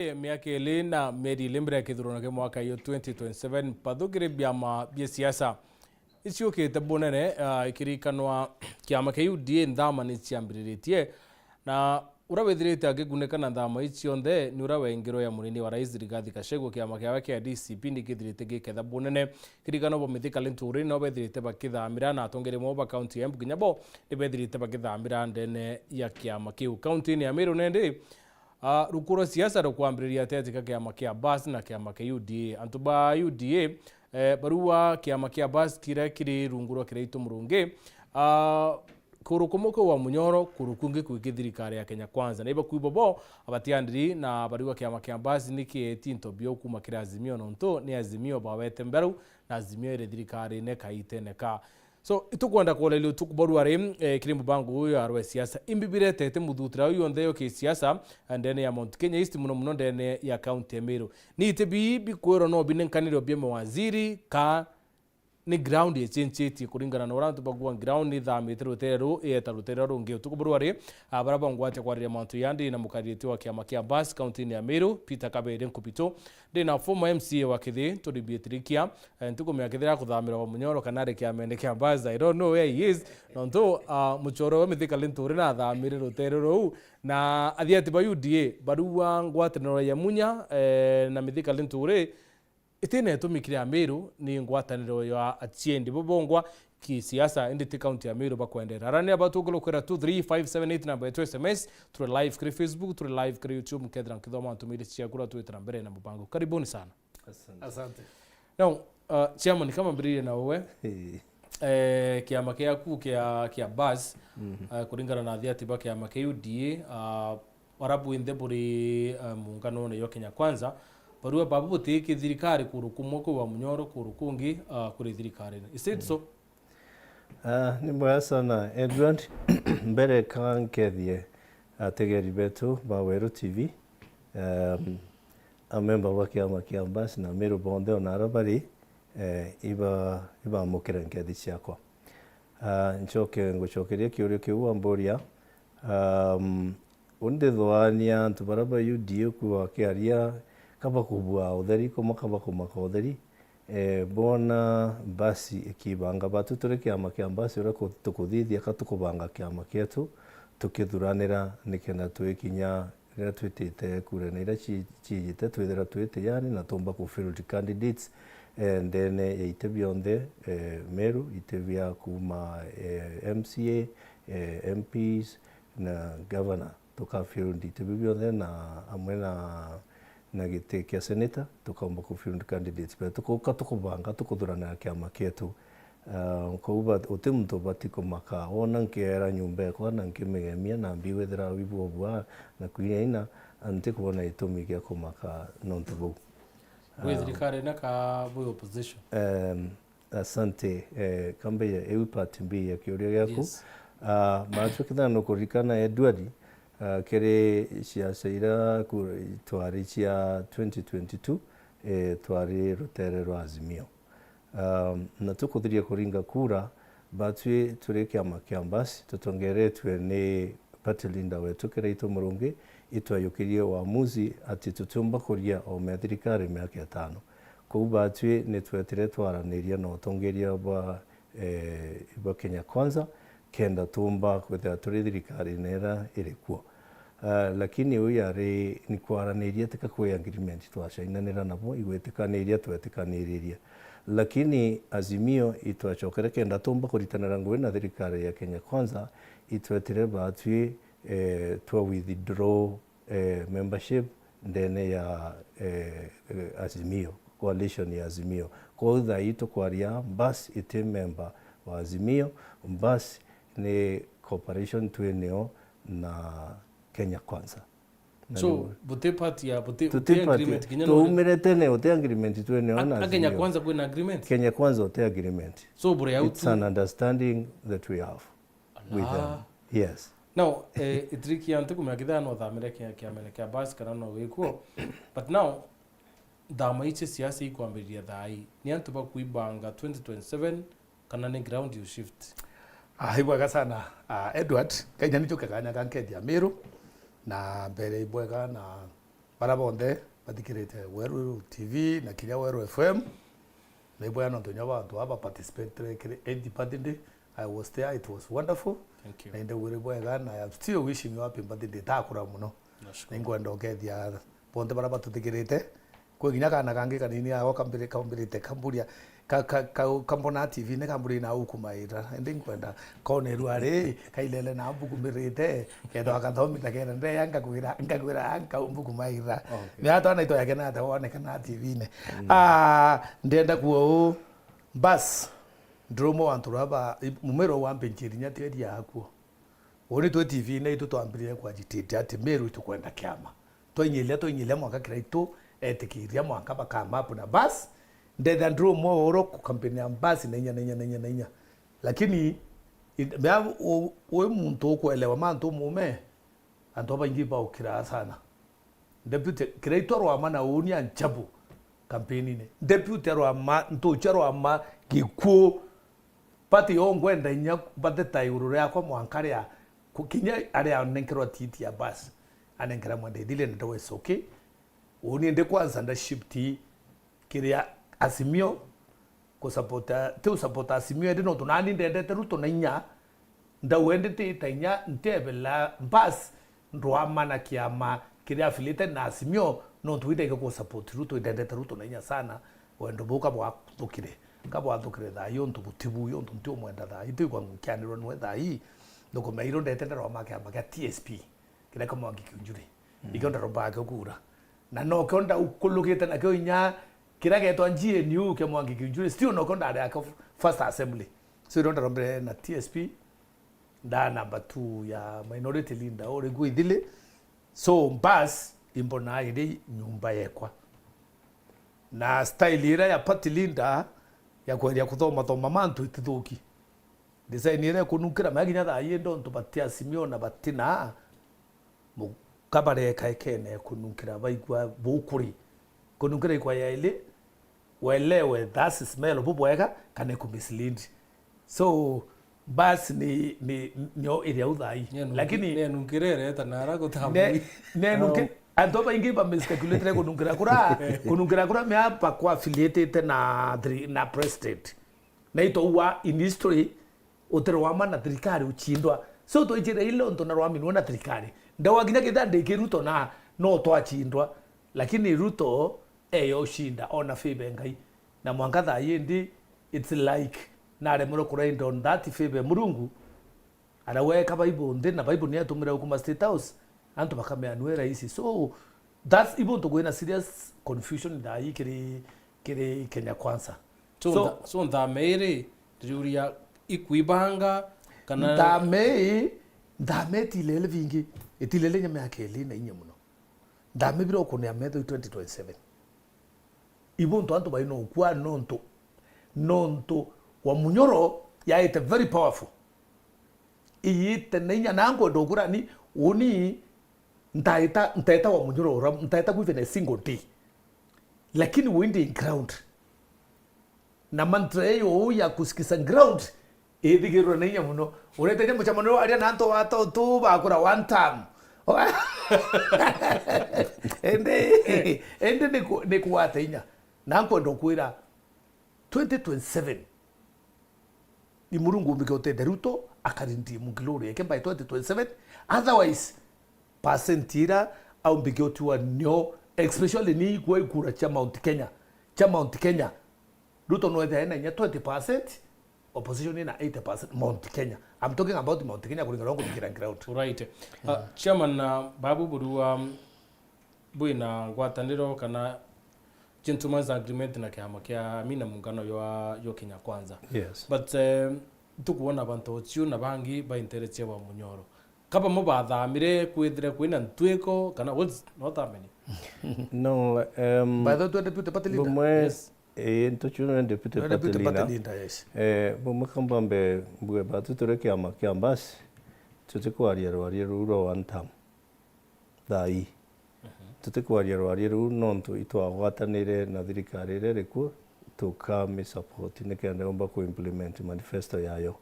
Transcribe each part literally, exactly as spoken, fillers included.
Miaka ili na mieri ili mbere ya kithurano kia mwaka yo twenty twenty-seven, mpathu kiri biama bia siasa iciukite bunene, ah, ikirikanwa kiama kia U D A nthama ni ciambiriritie, na uria withirite akigunika na nthama ii cionthe ni uria wengirwe ya munini wa rais Rigathi Gachagua. Kiama kiawe kia D C P ni kithirite giketha bunene. Kirikanwa bo Mithika Linturi no bethirite bakithamira, na atongeria moo ba kaunti ya Embu kinya bo ni bethirite bakithamira ndene ya kiama kiu. Kaunti-ini ya Meru nende, ah, ruku rwa siasa rukwambiriria atetika kiama kia Bus na kiama kia U D A. Antu ba U D A, eh, barua kiama kia Bus kiria kiri rungu rwa Kiraitu Murungi, ah, kuru kumwe kwi wa Munyoro, kuru kungi kwi kithirikari ya Kenya Kwanza. Na ibakui bobo abatiandiri na barua kiama kia Bus ni kieti into bio kuma kiri Azimio, nontu ni Azimio bawete mberu, na Azimio iri thirikarine kaitene ka. So, itukwenda kuoreria utuku bwa ruari, eh, kiri mubango uyu ya rwa siasa. Imbi biretete muthutira uyu yonthe yo kisiasa, eh, ndene ya Mount Kenya East, muno muno ndene ya kaunti ya Meru. Ni iti bii bikwirwa no binenkanirwe bia mawaziri, ka ni ground ichenchitie kuringana na uria antu bagua ground ni ithamite rutere ruu ieta rutere ruria rungi? Utuku bwa ruari, ah, baria bongwatia kwariria mantu yandi na mukariritie wa kiama kia Bus kaunti-ini ya Meru, Peter Kabere Nkubito, ndi na former M C A wa Kithi, Turi Bietirikia. Eh, ntikumenya kethira akuthamira wa Munyoro kana ari kiamene kia Bus, I don't know where he is. Nontu, ah, muchoro we Mithika Linturi nathamire rutere ruu, na athiati ba U D A barua ngwataniro ya Munya, eh, na Mithika Linturi itina itumi kiri Amiru, ni ngwataniro ya achiendi bo bongwa kisiasa, indi ti kaunti ya Meru bakwendera. Arania batukurukwira two three five seven eight namba yetu S M S, turi live kiri Facebook, turi live kiri YouTube, nkethira nkithoma ntumiri ciaku uria twitira mbere na mubango. Karibuni sana. Asante. Asante. Now, uh, chairman, kama mbiririe na uwe, eh, kiama kiaku kia, kia Bus, uh, kuringana na athiati ba kiama kia U D A, uh, bara bwinthe buri, uh, muunganone yo Kenya Kwanza, barua babu buti kithirikari kuru kumwe kwi wa Munyoro, kuru kungi, uh, kuri thirikari. Is it so? Ah, ni mwega sana, Edward. Mbere ka nkethie ategeri betu ba Weru T V, um, amemba ba kiama kia Bus na Meru bonthe ona aria bari, eh, iba-, ibamukire nkethi ciakwa. Ah, ncoke ngucokerie kiurio kiu wamburia. Um, Uu ndithwaania antu baria ba U D A ku bakiaria, ka bakubua utheri, kumwe ka bakumaka utheri, eh, boona Bus ikibanga. Batu turi kiama kia Bus uria ku-, tukuthithia ka tukubanga kiama kietu, tukithuranira nikenda twikinya riria twitite kurene iria ci-, ciijite, twithira twi tayari na tumba ku field candidates, eh, ndene ya iti bionthe, eh, Meru, iti bia kuuma, eh, M C A, eh, M Ps na governor. Tuka field iti biu bionthe na amwe na, na giti kia senator, tukaumba ku field candidates betu. Tukuka tukubanga, tukuthuranira kiama kietu. Ah, kou ba-, uti muntu ubati kumaka. Wona nkeera nyumba ekwa na nkimigemia na mbigwithira wibwobua na kwinaina, ntikwona gitumi gia kumaka nontu buu. Bwi thirikari na ka bwi opposition? Em, Asante. Eh, kambe ya, iu part B ya kiuria giaku. Yes. Ah, machu kithano kuririkana Edward, ah, kiri siasa ira ku-, twari cia twenty twenty-two, eh, twari rutere rwa Azimio. Um, na tukuthiria kuringa kura, batwi turi kiama kia Bus, tutongeretwe ni party leader wetu Kiraitu Murungi, itwayukirie uamuzi ati tutiumba kuria o me thirikari miaka itano. Kou batwi ni twetire twaraniria na utongeria bwa, eh, bwa Kenya Kwanza, kenda tumba kwithira turi thirikari nera iri kuo. Ah, lakini uu yari ni kwaraniria, tika kwi agreement twacainanira nabo, igwitikaniria twetikaniriria. Lakini Azimio itwacokere kenda tumba kuritanira ngugi na thirikari ya Kenya Kwanza, itwetire batwi, eh, twa withdraw, eh, membership ndene ya, eh, eh, Azimio, coalition ya Azimio. Kwou thaa ii tukwaria, Bus iti member wa Azimio, Bus ni cooperation twinio na Kenya Kwanza. Na so, niu buti party ya, buti, tuti buti party, agreement kinya no tuumire tene, uti agreement twinio na Azimio. Kenya Kwanza kwina agreement? Kenya Kwanza uti agreement. So, bure ya. It's an understanding that we have with them. Ala. Yes. Now, eh, itiriki ya ntikumenya kithira no thamire kia, kiamene kia Bus kana no wikuo. But now, nthama ici siasa ikwambiriria thaa ii. Ni antu bakwibanga twenty twenty-seven, kana ni ground you shift? Ah, ibwega sana, ah, Edward. Kenya nicho keganya ga nkethia Meru, na mbere ibwega na Bara bonthe bathikirite Weru T V na kinya Weru F M, na ibwega nontu kinya bantu aba participate kiri eighty birthday. I was there, it was wonderful. Thank you. Na indauire bwega, na I am still wishing you happy birthday. Ndakura muno. Nashukuru. Ningwenda ukethia bonthe bara batuthikirite. Kwi kinya kana kangi kanini ago kambire-, kaumbirite kamburia, ka-, ka-, ka-, kambona T V-ini kamburia na ukumaira. Indi nkwenda konerua ri, kailele na mbukumirite, kethwa kathomita kera ndeya ngakwira, ngakwira nka mbukumaira. Okay. Ni atwa na ito yake na ata wonekana T V-ini. Mm. Ah, ndenda kuo u, bas, ndurumwe wantu raba, mumero wa mbenchiri nya teri yakuo. Uni twi T V-ini itu twambirie ku agitate ati Meru itukwenda kiama. Twainyiria, twainyiria mwanka Kiraitu etikiria mwanka bakamapu na bas. Ndetha nduru umwe oro ku kampeni ya bas na inya, na inya, na inya, na inya. Lakini, i-, mea u-, wi muntu ukuelewa mantu umume, antu abaingi baukiraa sana. Deputy, Kiraitu arwama na uni anchabu kampeni-ini. Deputy arwama, ntuchi arwama gikuu. Party yo ngwenda inya batheta iguru riakwa mwanka ria ku-, kinya aria anenkerwa titi ya bus, anenkera Mwende Ithili na ndawa icoki. Uni ndi kwanza nda shift kiria Azimio, kusapota, ti usapota Azimio, indi nontu nani ndendete Ruto na inya, ndau indi tita inya ntebela bus, ndwama na kiama kiria affiliated na Azimio, nontu wi ndaige ku support Ruto, indendete Ruto na inya sana, wendo buu kabwathukire, kabwathukire thaa ii, untu butibu, untu ntiumwenda thaa ii, ntiigua ngukianirwa nwe thaa ii, ndukumea irio ndete ndaroma kiama kia T S P, kiria kia Mwangi Kiunjuri, mm, ikio ndarombaga kio kuura. Na nokio ndaukulugite nakio inya kiria getwa G N U kia Mwangi Kiunjuri, still nokio ndari akio first assembly. So irio ndarombere na T S P, nda number two ya minority leader uri ku Ithili. So, bas, imbonaa iri nyumba yekwa. Na style iria ya party leader ya kweria kuthoma thoma mantu itithuki. Design iria ikununkira mea kinya thaa ii, ndo ntu bati Azimio na batina, mu-, kabareka ekene kununkira baigua bukuri. Kununkira ikwa ya ili, welewe that smell bubwega kana iku mislead. So, bas ni, ni, nio iri au thaa ii. Nenunki-, lakini nenunkira ireta nara gutambui. Ne-, nenunki-, antu baingi ba miscalculate kununkira kura, kununkira kura mea bakwa affiliated na thri-, na president. Na itwaua in history, utirwama na thirikari uchindwa. So, twaijire ile untu na rwaminwe na thirikari. Ndawa kinya kethira ndi ki Ruto na no twachindwa. Lakini Ruto eyo ushinda, ona favor Ngai. Na mwanka thaa ii ndi, it's like naremerwe ku ride on that favor ya Murungu. Araweka Bible nthi, na Bible niyo yatumire ukuma State House. Antu bakamea nwe raisi. So, that's, ibo ntu kwina serious confusion thaa ii kiri, kiri Kenya Kwanza. So, so, ntha-, so nthame iri, riuria ikwibanga, kana nthame ii, nthame itilele bingi, itilele nya miaka ili na inya muno. Nthame bira ukunea metho i twenty twenty-seven. Ibo ntu antu baina ukua nontu, nontu wa munyoro yaite very powerful. Iyite na inya na nkwenda ukurani, uni ntaita, ntaita wa munyoro ura, ntaita ku even a single day. Lakini windi ground. Na mantra iyo ya kusikiza ground, ithigirwe na inya muno. Urete inya mucemanio aria na antu batotu bakura one term. Indi, indi ni ku-, ni kugwata inya. Na nkwenda kwira, twenty twenty-seven, ni Murungu umbike utete Ruto, akarindi mugiluri yake by twenty twenty-seven. Otherwise, percent ira aumbike utiwa nio, especially ni ikwa ikura cha Mount Kenya. Cha Mount Kenya, Ruto no ethe ena inya twenty percent, opposition ina eighty percent Mount Kenya. I'm talking about Mount Kenya kuringana na kuthikira ground. Right. Uh, Chairman, uh, Babu Burua, um, bwina ngwataniro kana gentleman's agreement na kiama kia Amina, muungano jwa, jwa Kenya Kwanza. Yes. But, um, tukuona bantu uciu na bangi ba interest ya wa munyoro. Ka bamwe bathamire kwithire kwina ntwiko kana what's not happening? No, um, by the way, deputy party leader. Bumwe, yes. Ii, ntuchu ni deputy party leader. Deputy party leader, yes. Eh, bumwe kambambe mbue batu turi kiama kia Mbasi, tutikwaria rwaria ruu rwa one term. Thaa ii. Mhm. Tutikwaria rwaria ruu nontu itwagwatanire na thirikari iria iri kuo, tukamisupport nikenda yumba ku implement manifesto yayo.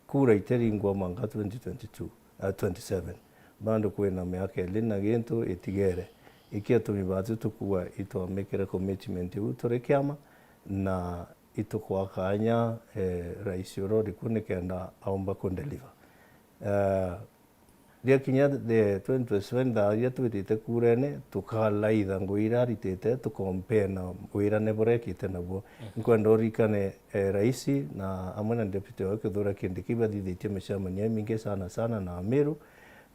Kura itiringwa mwanka twenty twenty-two, ah, twenty-seven. Bado kwina miaka ili na gintu itigere. Ikio tumi baatu tukuuga itwamikire commitment iu turi kiama, na itukwa kaanya, eh, rais uria uri ku nikenda aumba ku deliver. Eh, riakinya the twenty twenty-seven, thaa iria twitite kurene, tukalaitha ngugi iria aritite, tukompea na wira ni burekite nabuo. Mhm. Nkwenda urikane, eh, rais na amwe na deputy wawe Kithure Kindiki bathithitie micemanio imingi sana sana na Amiru,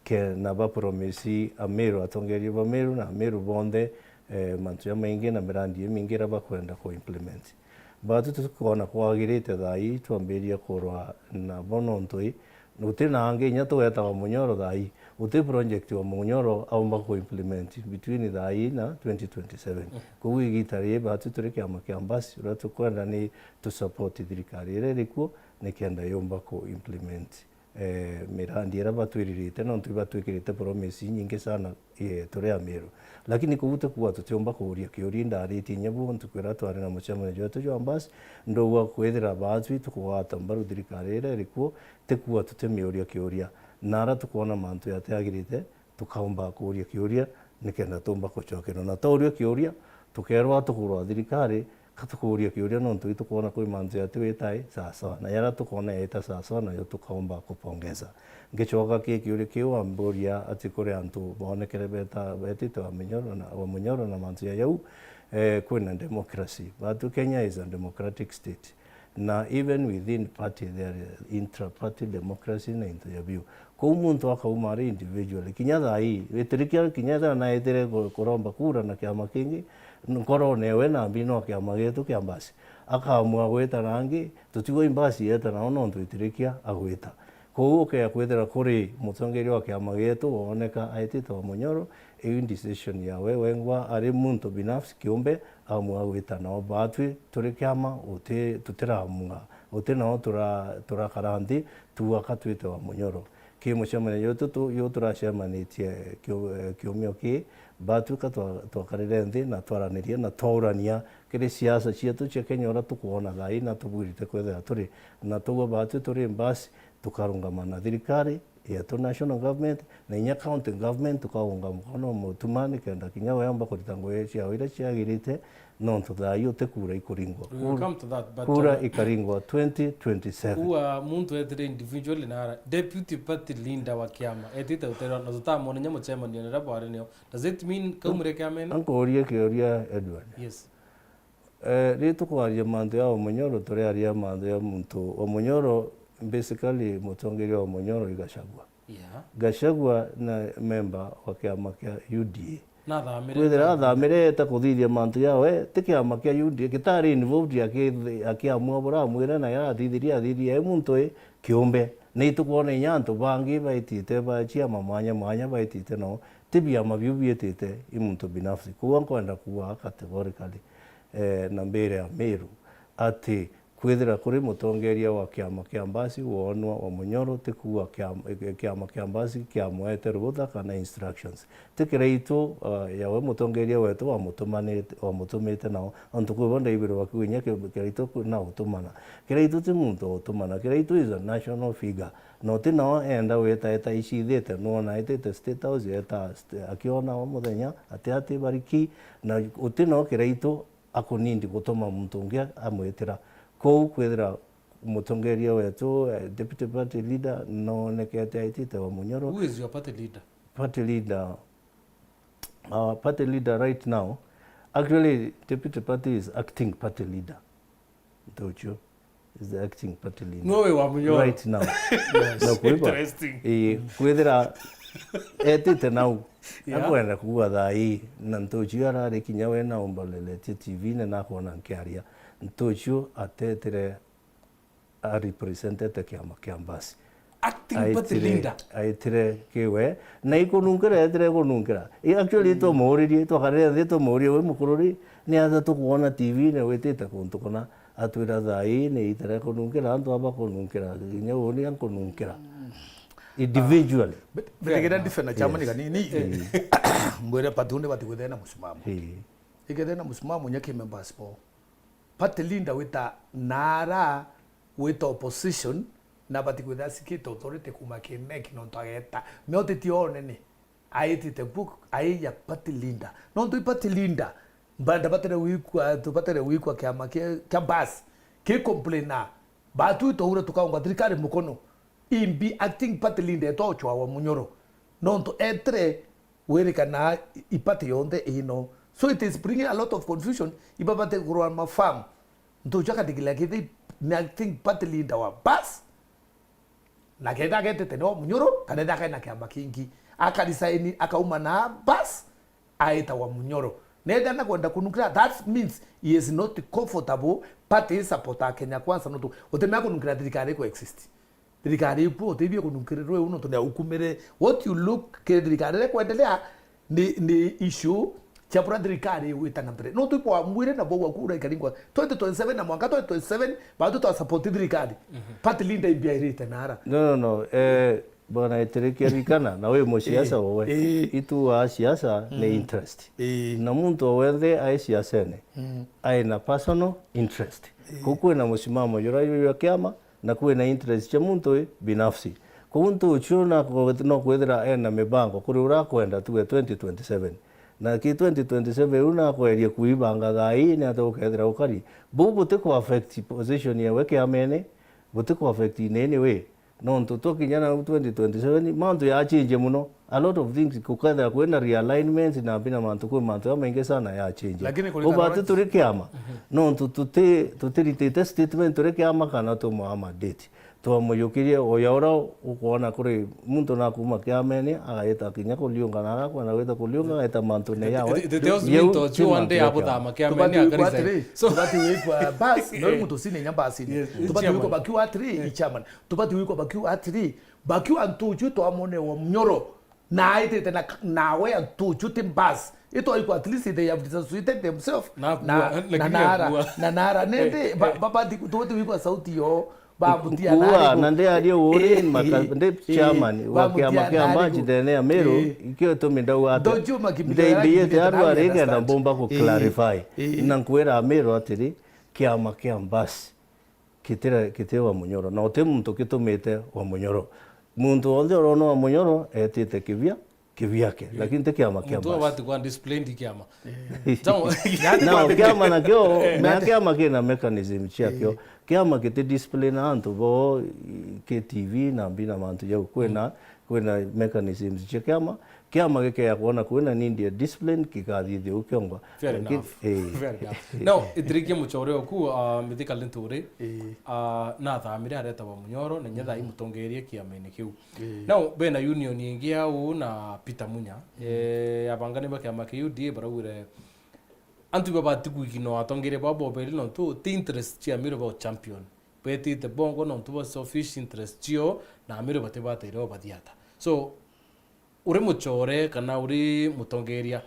ke-, na bapromisi Amiru, atongeria ba Amiru na Amiru bonthe, eh, mantu jamaingi na mirandi imingi iria bakwenda ku implement. Baatu tukwona kwagirite thaa ii twambirie kurwa nabo nontu i, guti na angi inya tugeta wa Munyoro thaa ii, guti project wa Munyoro aumba ku implement between thaa ii na twenty twenty-seven. Mhm. Koguo igita riri baatu turi kiama kia Mbasi, uria tukwenda ni tu support thirikari iria iri kuo nikenda yumba ku implement eh, mirandi iria batwiririte, nontu ibatwikirite promise inyingi sana, eh, turi Amiru. Lakini kuu ti kuuga tutiumba kuuria kiuria, indaritie inya bu ntuku iria twari na mucemanio jwetu jwa Mbasi, ndauga kwithira baatwi tukugwata mbaru thirikari iria iri kuo, ti kuuga tutimiuria kiuria. Na aria tukwona mantu jatiagirite, tukaumba kuuria kiuria nikenda tuumba kucokerwa. Na twauria kiuria, tukeerwa tukurwa thirikari, ka tukuuria kiuria nontu itukwona kwi mantu jatiwitai sawasawa, na jaria tukwona jaita sawasawa, najo tukaumba kupongeza. Ngicoka ki kiuria kiu wamburia ati kuri antu boonekere beta-, betite wa Munyoro na, wa Munyoro na mantu ja jau, eh, kwina democracy. Baatu Kenya is a democratic state. Na even within party, there is intra-party democracy na into ya biu. Kou muntu akauma ari individual. Kinya thaa ii, gitirikia kinya ethira naetire ku-, kuromba kura na kiama kingi, nkorone we nambi no kiama gietu kia Mbasi. Akaamua gwita na angi, tutigwe Mbasi yeta nao nontu gitirikia agwita. Kou ukea kwithira kuri mutongeria wa kiama gietu wooneka aitite wa Munyoro, iu decision yawe wengwa ari muntu binafsi kiumbe, amua gwita nao. Baatwi turi kiama, uti-, tutiramua, uti nao tura-, turakara nthi, tuuga ka twite wa Munyoro. Ki mucemanio juju tu-, ju turacemanitie kiu-, eh, kiumio ki, baatwi ka twa-, twakarire nthi na twaraniria na twaurania kiri siasa cietu cia Kenya uria tukwona thaa ii na tubwirite kwithira turi, na tuuga baatwi turi Mbasi, tukarungama na thirikari yetu, national government, na inya county government, tukaunga mukono Mutuma nikenda kinya we aumba kurita ngugi ciawe iria ciagirite, nontu thaa ii uti kura ikuringwa. We will Kura, come to that, but, kura uh, ikaringwa twenty twenty-seven. Kuuga muntu etire individually na ara-, deputy party leader wa kiama, etite uterwa, na tutamwona inya mucemanio riria bwari nio. Does it mean kaumire kiamene? Ankuurie kiuria, Edward. Yes. Eh, ri tukwaria mantu ya Wamunyoro, turiaria mantu ya muntu Wamunyoro, basically mutongeria wa Wamunyoro i Gachagua. Yeah. Gachagua na member wa kiama kia U D A. Nathamire. Kwithira athamire eta kuthithia mantu yawe, ti kiama kia U D A, gitari involved aki-, akiamua buramwire na arathithirie, athithirie e muntu i kiumbe. Na itukwona inya antu bangi baitite ba ciama mwanya mwanya baitite nao, ti biama biu biitite, i muntu binafsi. Koguo nkwenda kuuga categorically, eh, na mbere ya Meru, ati kwithira kuri mutongeria wa kiama kia Mbasi woonwa Wamunyoro, ti kuuga kiam-, kiama kia Mbasi kiamwete rutha kana instructions. Ti kiraitu, uh, yawe mutongeria wetu wamutumanite-, wamutumite nao, ontu kwi bo ndaigwire bakiuga inya ki-, kiraitu ku-, na utumana. Kiraitu ti muntu utumana, kiraitu is a national figure. Na uti nao enda wita eta icithite, nwona etite State House eta st-, akiona o muthenya, ati ati bariki, na uti nao kiraitu akunindi gutuma muntu ungi amwitira. Kou kwithira mutongeria wetu, eh, deputy party leader, noonekete aitite Wamunyoro. Who is your party leader? Party leader, our party leader right now, actually, deputy party is acting party leader. Ntuchu is the acting party leader. Nowe Wamunyoro. Right now. Yes. Na kuiba. Interesting. Ii, kwithira etite nau. Yeah. Akwenda kuuga thaa ii, na Ntuchu arari kinya we na umbaleletie T V-ini na akona nkiaria. Ntuchu atetire a representete kiama kia Mbasi. Acting party leader. Aitire kiwe, na ikununkira, etire kununkira. I actually, mm, itumuuririe, twakarire nthi tumuurie, "We mukururi, ni atia tukwona T V-ini witite kuntu kuna?" Atwira, "Thaa ii ni itire kununkira, antu aba kununkira, kinya uuni ankununkira." Mm. Individually. Ah, but, but fair enough. Ndife na chama ni, yes, kanini. Eh. Mbwire party undi bati kwithira na musimamo. Eh. Ikethira na musimamo, nya ki members bo. Party leader wita nara wita opposition, na abati kwithira asikite authority kuuma ki NEC nontu ageta. Meo titi o nene. Aitite ku aiya party leader. Nontu i party leader, mba-, ndabatire gwikua, tubatire gwikua kiama kia, kia bus ki complaina. Batu itwaura tukaunga thirikari mukono. Imbi acting party leader etwa Ochwa wa Munyoro. Nontu etire wirikana i party yonthe ino. So it is bringing a lot of confusion. Ibabate kurwa mafam. Ntuchu akathikira kithi ni acting party leader wa bus. Na kethira agetete ni wa Munyoro, kana ethira akaina kiama kingi, akarisaini, akauma na bus, aita wa Munyoro. Nethira nakwenda kunukira, that means he is not comfortable party supporter Kenya Kwanza, nontu utimea kunukira thirikari iku exist. Thirikari iku utithie kunukirirwe u nontu ni aukumire. What you look kiri thirikari iria kwendelea ni, ni issue cia bura thirikari igwita na mbere. Nontu ikwamwire na bau akura ikaringwa twenty twenty-seven na mwanka twenty twenty-seven, batu twa support thirikari. Party leader imbiairite nara. No, no, no. Eh, bwana Eterekia rikana, na wi musiasa wowe. Eh. Itu wa siasa ni interest. Eh. Na muntu o wenthe ai siasene, ai na personal interest. Ku kwina musimamo jura jwa kiama, na kwina interest cia muntu wi binafsi. Kwou ntuchu na kwe-, no kwithira ena mibango kuri ura akwenda tuge twenty twenty-seven. Na ki twenty twenty-seven u nakwerie kuibanga thaa ii ni atia ukethira ukari. Buu buti ku affect position yewe kiamene, buti ku affect in any way. Nontu twakinya nau twenty twenty-seven, mantu ya change muno. A lot of things, kukethira kwina realignments na mbina mantu, kwi mantu jamaingi sana ya change. Lakini kuringana Ubati na turi kiama, nontu tuti-, tutiritite statement turi kiama kana tumwaa mandate. Twamujukirie uya uria ukwona kuri muntu nakuma kiamene, agaita kinya kuriunga na aria akwenda gwita kuriunga, agaita mantune yawe. It, it, it tells me Yau to ti you one mantu day ya abuthama kiamene. Tubati gwikwa atiri, so tubati gwikwa basi, no muntu sine nya basi. Yes, tubati gwikwa chairman. Bakiu atiri, i chairman. Tubati gwikwa bakiu atiri, bakiu antu uju twamone wa Munyoro. Na aitite na, nawe antu uju ti bus. Itwaikwa at least they have dissociated themselves. Na, na, na, lakini na nara, na nara. Nende, ba, ba, ba, ti-, tubati gwikwa sauti yo. Bamutia nari. Kuua, na ndi aria uri, eh, maka-, eh, ndi eh, chairman wa kiama kia Mbachi thene ya Meru, eh, ikio itumi ndauga ati. Ndojo makimbiria ndeithie ati aru arigenda mbumba ku clarify. Eh. Na nkwira Meru atiri, kiama kia Mbachi kitira, kiti wa Munyoro, na uti muntu kitumite wa Munyoro. Muntu wonthe urona wa Munyoro etite kibia, kibiake, lakini ti kiama kia Mbachi. Muntu abati kwa disciplined kiama. Nao kiama nakio, na kiama kina mechanism ciakio. Eh. Kiama kiti discipline antu bo, ki T V na mbina mantu jau. Kwina, kwina mechanisms cia kiama. Kiama gikea kwona kwina need ya discipline, kikathithia u kiongwa. Fair enough. Eh. Fair enough. Now, itirikie muchore oku, ah, Mithika Linturi, eh, ah, nathamire areta wa Munyoro, na nyetha imutongerie kiamene kiu. Eh. Now, bena union ingi au na Peter Munya, eh, abangani ba kiama kia U D A baraugire antu iba bati gwikina atongeria babo bobeli nontu ti interest cia Meru bao champion. Betite bongo nontu ba selfish interest cio, na Meru bati bateire o bathiata. So, uri muchore kana uri mutongeria,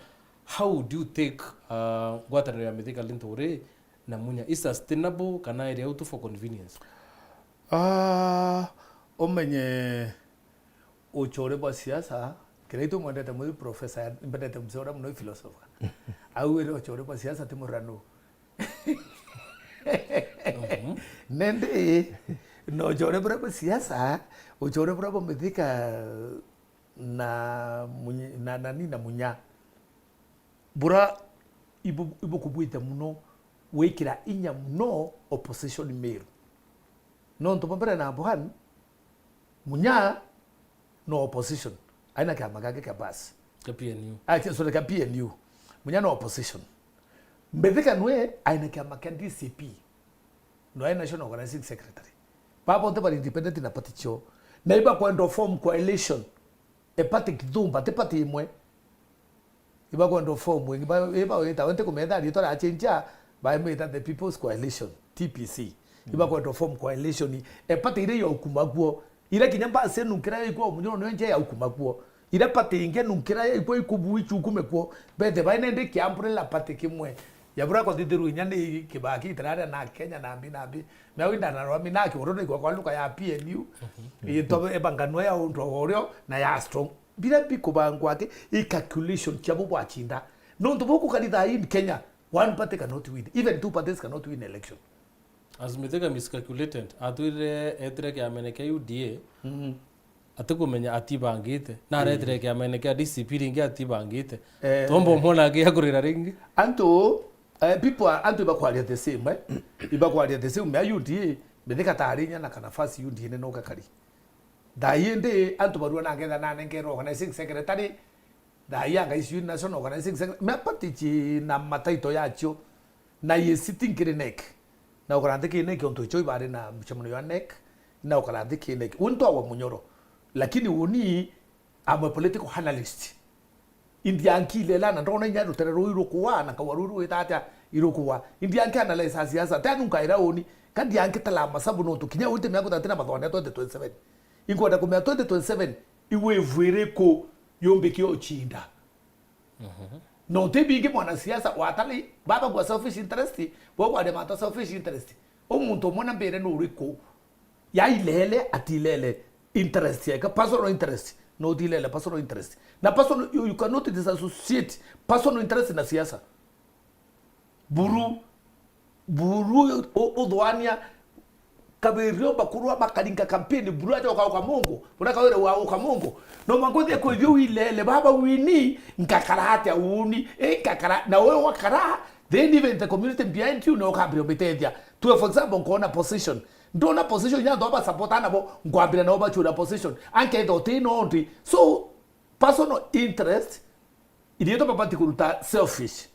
how do you take, uh, ngwataniro ya Mithika Linturi na Munya? Is sustainable kana iri au tu for convenience? Ah, umenye uchore bwa siasa, kiria itu mwendete muno i professor, mbendete mzee uria muno i philosopher. Au iri uchore bwa siasa ti murano. Mhm. Nende, na uchore buria bwa siasa, uchore buria bwa Mithika na Muny-, na, na, ni na Munya. Bura ibu-, ibukubwite muno gwikira inya muno opposition Meru. Nontu bwa mbere na Bohan, Munya no opposition. Aina kiama giake kia bus. Kia P N U. Ah, kia, sorry, kia P N U. Munya no opposition. Mithika nwe aina kiama kia D C P. No ai National Organizing Secretary. Baba bonthe bari independent na party cio. Na ibakwenda form coalition. E party kithumba, ti party imwe. Ibakwenda form ingi, ba, iba wita, wente kumetha riitwa ria change, baimwita the People's Coalition, T P C. Ibakwenda form coalition. E party iria yaukuma kuo. Iria kinya basi nunkira yaikwa Munyoro nio nje yaukuma kuo. Iria party ingi nunkira yaikwa ikubu ichukume kuo. Bethe baina ndi kia umbrella party kimwe. Yabura kwathithirwa inya ni kibaki itararia na Kenya na mbi na mbi. Na winda na rwami na kioro ni kwa luka ya P N U. Ito ebanganwa ya untu orio na ya strong. Biria bikubangwa aki, i calculation cia bo bwachinda. Nontu bo kukari thaa in Kenya, one party cannot win. Even two parties cannot win election. As Mithika miscalculated, atwirire etire kiamene kia U D A. Mhm. atikumenya atibangite. Na aretire kiamene kia D C P ringi atibangite. Eh. Twomba umwona agiakurira ringi. Antu, eh, people are, antu ibakwaria the same, eh? Ibakwaria the same, ya U D A, mithika tari inya na kana first U D A ni no gakari. Thaa ii indi antu barua na ngetha nanengerwe organizing secretary, thaa ii anga icio national organizing secretary, mea party ci na mataito yacio, na yesi ti nkiri NEC. Na ukara nthi ki NEC, ontu icio ibari na mcemanio ya NEC, na ukara nthi ki NEC. Uu ntwagwa Munyoro. Lakini uni, I'm a political analyst. Indianki ilela na ndona inya rutere ruu irukuwa na kaua ruu rwita atia irukuwa. Indianki analyze a siasa. Te anunkaira uni. Kandi anki tala masabu nontu kinya wite miaka thirty na mathone twenty twenty-seven. Inkwenda kumenya twenty twenty-seven, i wave iriku yumbike ucinda? Mhm. Nontu ibingi mwanasiasa watali, baba gwa selfish interest, bo kwaria mantu selfish interest. U muntu umwe na mbere ni uriku? Ya ilele, atilele interest yake, personal interest. No utilele personal interest. Na personal, you, you cannot disassociate personal interest na siasa. Buru, buru u-, uthwania kabiri o bakuru a makaringa campaign, buru aja ukauka mungu, bura kawire wa uka mungu. No mangu thie kwi biu ilele, baba wini, ngakara atia uni, i ngakara, na we wakara, then even the community behind you no kambira ubitethia. Tuwe, for example, nkona position. Ndona position ya antu aba support nabo, ngwambira nabo bachura position. Anketha uti no ndi. So, personal interest, irietwa babati kuruta selfish.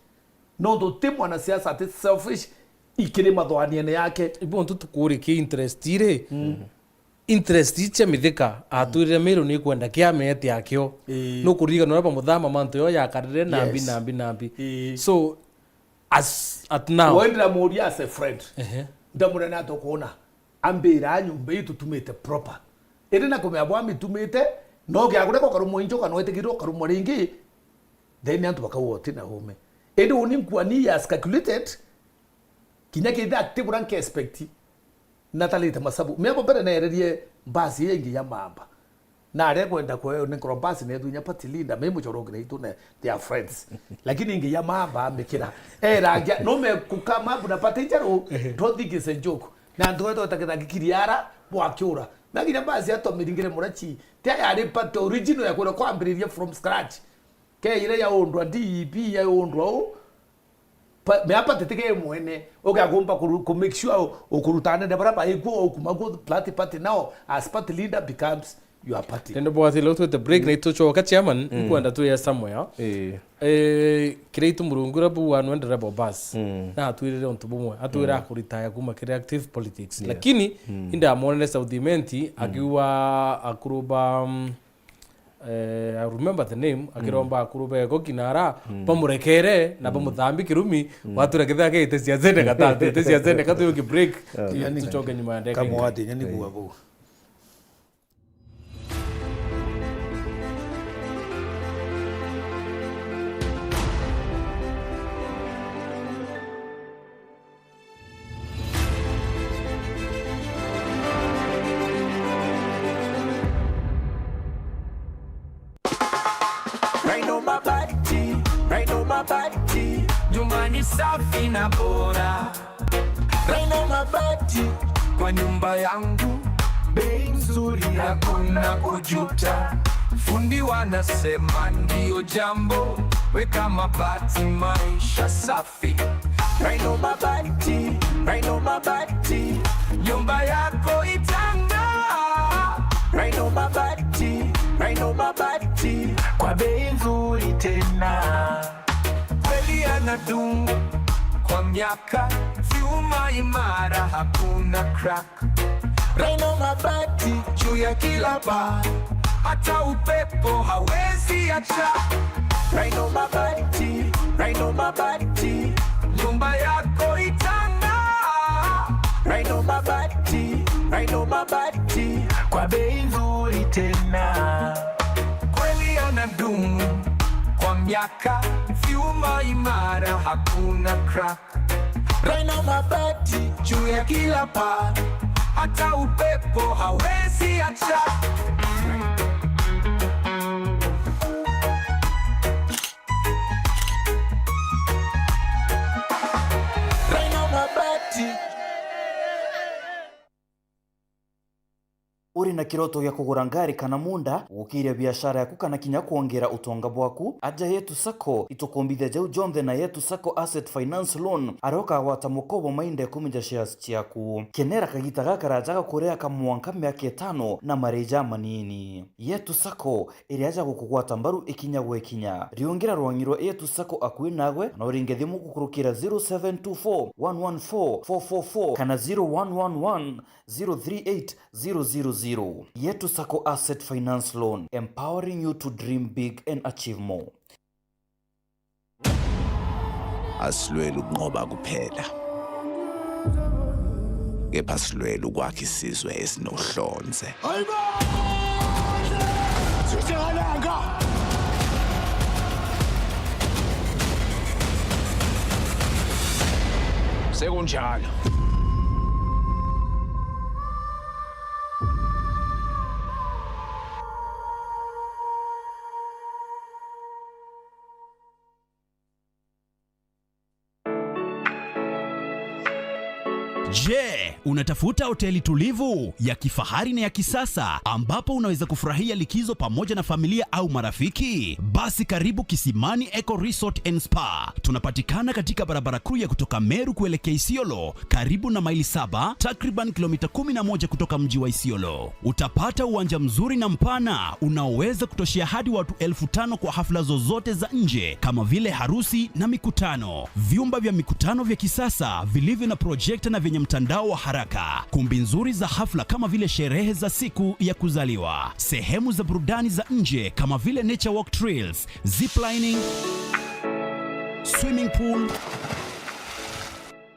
Nontu ti mwanasiasa ati selfish ikiri mathwaniene yake. Ibo ntu tukuri ki interest iri. Mm. Interest icia Mithika atwirire Meru ni kwenda kiamete akio. Ii. Nukuririkana uria bamuthama mantu yo yakarire nambi, yes, nambi, nambi. Ii. So, as at now. We ndiramuria as a friend. Ehe. Ndamwira ni atia ukuona? Ambira nyumba ii tutumite proper. Indi na kumenya bwa mitumite, no gia kuria ukarumwa incho kana wetikirwe ukarumwa ringi, then antu bakauga uti na ume. Indi uni nkua ni as calculated, kinya kethira ti buria nke expect, natarite masabu. Miambo mbere neererie mbasi ii ingi ya mamba. Na aria ekwenda kwe-, ni nkorwa basi neethu inya party leader, me mucoro nginya itu ne, they are friends. Lakini ingi ya mamba amikira. Era agia, no me kuka mabu na party njeru, don't think it's a joke. Na antu wetu weta kithangi kiriara, bwakiura. Na nginya basi atomiringire murachi. Ti yari party original ya kwenda kwambiriria from scratch. Ke ire ya undwa D E P, ya undwa u, Pa-, mea party tige mwene, ugakumba kuru-, ku make sure u-, ukurutana na baria baikuo, ukuma kuo party, party now as party leader becomes your party. Nende bwatile utwete break na itucoka chairman, nkwenda tuye somewhere. Eh. Eh, kiria itu Murungu uria bu anu ende rebel bus. Na atwirire untu bumwe, atwira akuritaya kuma kiri active politics. Yes. Lakini, inda amwonere South Imenti, akiuga akuruba, mm, eh, I remember the name, akiromba akuru bego kinara, bamurekere na bamuthambi kirumi, watwira kethira ke ite cia zene gata, ite cia zene gata, tuyuke break, tucoke nyuma ya ndagika. Kamwati, nyani kuwa bau. Rhino Mabati, Rhino Mabati, nyumba ni safi na bora. Rhino Mabati, kwa nyumba yangu, bei nzuri, hakuna kujuta. Fundi wanasema ndio jambo, weka mabati, maisha safi. Rhino Mabati, Rhino Mabati, nyumba yako itang'aa. Rhino Mabati, Rhino Mabati, kwa bei nzuri tena. Kweli yanadumu kwa miaka, vyuma imara, hakuna crack. Rhino Mabati juu ya kila paa, hata upepo hawezi acha. Rhino Mabati, Rhino Mabati, nyumba yako itang'aa. Rhino Mabati, Rhino Mabati, kwa bei nzuri tena. Kweli yanadumu kwa miaka, vyuma imara, hakuna crack. Rhino Mabati juu ya kila paa, hata upepo hawezi acha. Rhino Mabati. Uri na kiroto gia kugura ngari kana munda, gukiria biashara yaku kana kinya kwongera utonga bwaku? Aja Yetu Sacco, itukumbithia jau jonthe na Yetu Sacco Asset Finance Loan, aria ukagwata mukobo mainda ikumi ja shares ciaku. Kenera kagita gakaraja ga kuria ka mwanka miaka itano na marii jamanini. Yetu Sacco, iria ja gukugwata mbaru ikinya gwe ikinya. Riungira rwangi rwa Yetu Sacco akui nawe, kana uringe thimu gukurukira zero seven two four one one four four four four kana zero one one one zero three eight zero zero zero. Yetu Sacco Asset Finance Loan, empowering you to dream big and achieve more. Asilweli ukunqoba kuphela, kepha silweli ukwakha isizwe esinohlonze. Sekunjalo. Je, unatafuta hoteli tulivu, ya kifahari na ya kisasa ambapo unaweza kufurahia likizo pamoja na familia au marafiki? Basi karibu Kisimani Eco Resort and Spa. Tunapatikana katika barabara kuu ya kutoka Meru kuelekea Isiolo, karibu na Maili Saba, takriban kilomita kumi na moja kutoka mji wa Isiolo. Utapata uwanja mzuri na mpana unaoweza kutoshea hadi watu elfu tano kwa hafla zozote za nje kama vile harusi na mikutano. Vyumba vya mikutano vya kisasa vilivyo na projekta na vyenye mtandao wa haraka. Kumbi nzuri za hafla kama vile sherehe za siku ya kuzaliwa. Sehemu za burudani za nje kama vile nature walk trails, ziplining, swimming pool,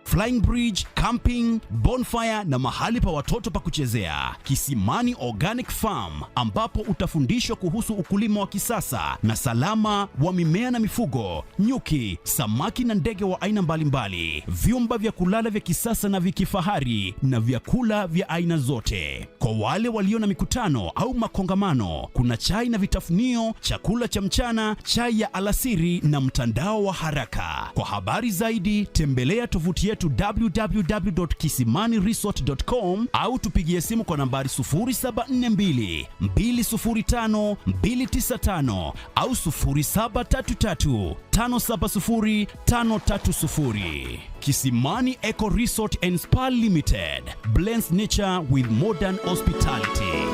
flying bridge, camping, bonfire na mahali pa watoto pa kuchezea. Kisimani Organic Farm, ambapo utafundishwa kuhusu ukulima wa kisasa na salama wa mimea na mifugo, nyuki, samaki na ndege wa aina mbalimbali, vyumba vya kulala vya kisasa na vya kifahari na vyakula vya aina zote. Kwa wale walio na mikutano au makongamano, kuna chai na vitafunio, chakula cha mchana, chai ya alasiri na mtandao wa haraka. Kwa habari zaidi, tembelea tovuti yetu w w w dot kisimani resort dot com au tupigie simu kwa nambari sufuri saba nne mbili, mbili sufuri tano, mbili tisa tano au sufuri saba tatu tatu, tano saba sufuri, tano tatu sufuri. Kisimani Eco Resort and Spa Limited blends nature with modern hospitality.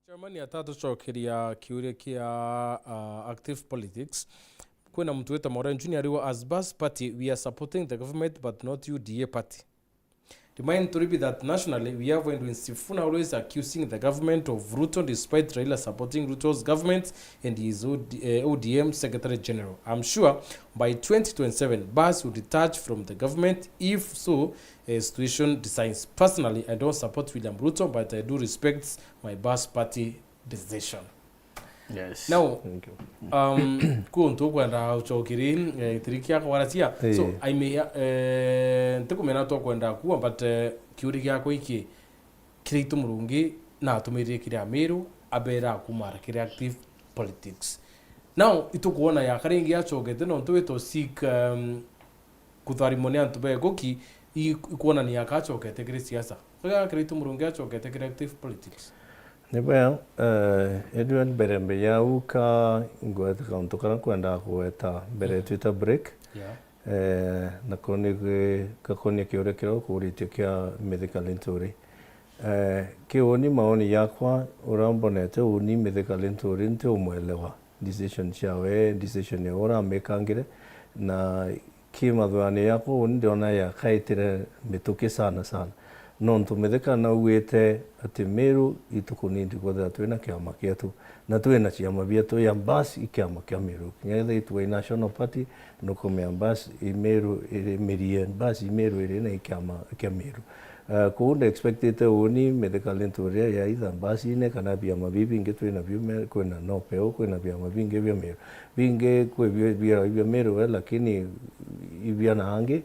Chairman, atatucokeria kiuria kia, uh, active politics. Kwina muntu witwa Maureen Junior ariuga, as Bas Party, we are supporting the government but not U D A party. Remind Turibi that nationally we have Edwin Sifuna always accusing the government of Ruto despite Raila supporting Ruto's government and he is O D, eh, O D M Secretary General. I'm sure by twenty twenty-seven, Bas will detach from the government. If so, eh, situation decides. Personally, I don't support William Ruto, but I do respect my Bas Party decision. Yes. Now, thank you. Um, kwi untu ukwenda ucokerie, eh, gitiri kia kwaracia. So, eh, I may, eh, ntikumenya tukwenda kuua, but, eh, kiuria giakwa iki, Kiraitu Murungi natumiririe kiri Amiru, abera akumara kiri active politics. Now, itukwona yaka ringi acokete nontu witwa Sikh, um, kutharimwa ni antu ba ikuki, i-, ikwonania aka acokete kiri siasa. Iga Kiraitu Murungi acokete kiri active politics. Ni bwega, eh, Edward, mbere mbe ya uka ngwete kauntu karia nkwendaga kugweta mbere, mm, twita break. Yeah. Eh, nako ni gwi-, gakonia kiuria kiria ukuritio kia Mithika Linturi. Eh, ki uni maoni yakwa, uria mbonete uni Mithika Linturi nti umwelewa decision ciawe, decision ya uria amekangire, na ki mathugani yakwa uni ndiona yakaitire mituki sana sana. Nontu Mithika naugite ati Miru itukunindi kwithira twina kiama kietu, na twina ciama bietu ya Mbas i kiama kia Miru. Kinya ethira itwa i National Party, nukumenya Mbas i Miru iri mirie, Mbas i Miru iri na i kiama kia Miru. Eh, kuu nda expectite uuni Mithika Linturi ya either mbasine kana biama bibi bingi twina bio me-, kwina Nopeu, kwina biama bingi bia Meru. Bingi kwi bio, bia, bia Meru we, lakini ibia na angi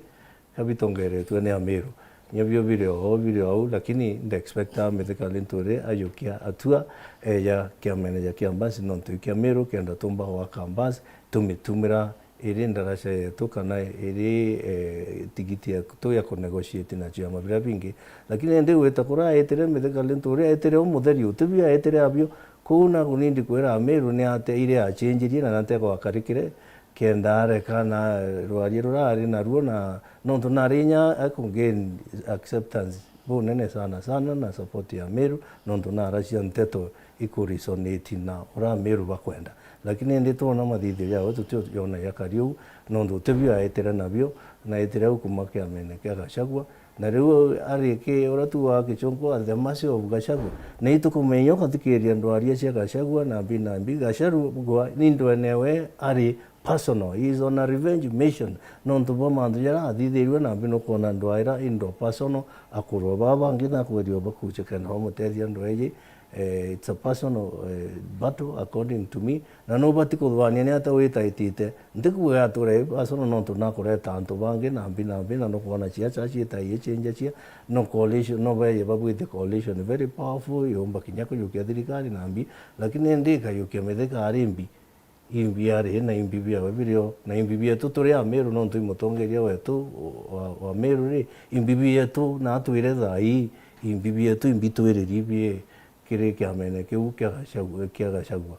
ka bitongeretwe ni Ameru. Nyabio biri o, biri o au, lakini nda expecta Mithika Linturi ajukia atua eja kiamene ja kia mbasi nontu i kia Meru, kenda tumba gwaka mbasi, tumitumira iri ndaraca yetu kana iri, eh, tigiti yetu ya kunegotiate na ciama biria bingi. Lakini indi gwita kuria aitire Mithika Linturi, aitire umutheri, utibio aitire abio. Kuu naku nindi kwira Ameru ni ateire acenjirie na nate gwakarikire, kenda areka na rwaria ruria ari naruo, na nontu nari inya aku gain acceptance bunene sana sana na support ya Meru, nontu naracia nteto ikuresonate na uria Meru bakwenda. Lakini indi twona mathithio jawe tutionagia kariu, nontu utibio aetire nabio, na aetire au kuma kiamene kia Gachagua, na riu ari ki uria tuugaga Kichunku, the mercy of Gachagua. Na itukumenya ukathikiria ndwaria cia Gachagua na mbi na mbi. Gachagua ni ndwene we ari personal. He is on a revenge mission. Nontu bwa mantu jaria athithirue na mbi nukwona ndwaira indo personal, akurwa baba bangi na kwerio bakuche kenda bamutethia ndweji. Eh, it's a personal, eh, battle according to me. Na nubati kuthwania ni ata witaitite. Ntikuuga atura i personal nontu nakureta antu bangi na mbi na mbi, na nukwona ciaca ciita igichenja cia. No coalition, no beye babwite coalition very powerful, yumba kinya kujukia thirikari na mbi, lakini indi ikayukia Mithika ari mbi. Imbi ari na imbi biawe birio, na imbi bietu turi Ameru nontu i mutongeria wetu wa, wa Meru ri, imbi bietu na atwire thaa ii, imbi bietu imbi twiriri bie kiri kiamene kiu kia Gachagua, kia Gachagua.